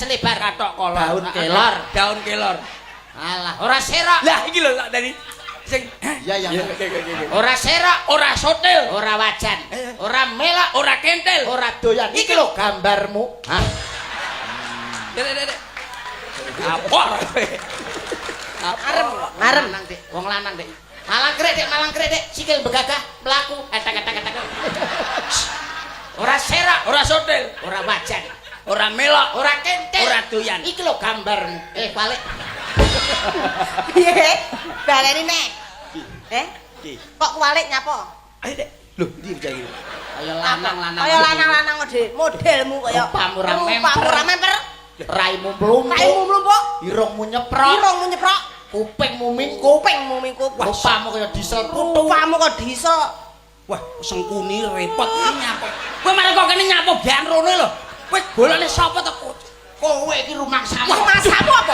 selebar. Katok kolor. Daun kelor. Daun kelor. Alah, ora serok. Lah iki lho tak tadi. Sing Iya, iya. Oke, oke, oke. Ora serok, Ora sotil, ora wajan, Eh. ora melok, ora kentel. Ora doyan. Iki lho gambarmu. Hah? Dek, dek, dek. Apa? Arem, arem. Lanang, Dik. Wong lanang, Dik. Malang krek, Dik, malang krek, Dik. Sikil begagah, mlaku, etek etek etek. Ora serok, Ora sotil, ora wajan, ora melok, ora kentel, ora doyan. Iki lho gambarmu. Eh, balik. Piye? Baleni nek. Eh? Ki. Kok kualik nyapa? Ayo, Dek. Lho, ndi bocah iki? Kaya lanang-lanang. Kaya lanang-lanang modelmu kaya. Rupamu ora Rupamu memper. ora memper. Raimu mlumpuk. Raimu mlumpuk. Irungmu nyeprok. Irungmu nyeprok. Kupingmu mingkup. Kupingmu mingkup. Rupamu kaya diesel putu. Rupamu kok diesel. Wah, sengkuni repot iki nyapa. Kowe malah kok kene nyapa bian rono lho. Kowe golekne sapa to? Kowe iki rumangsamu. Rumangsamu apa?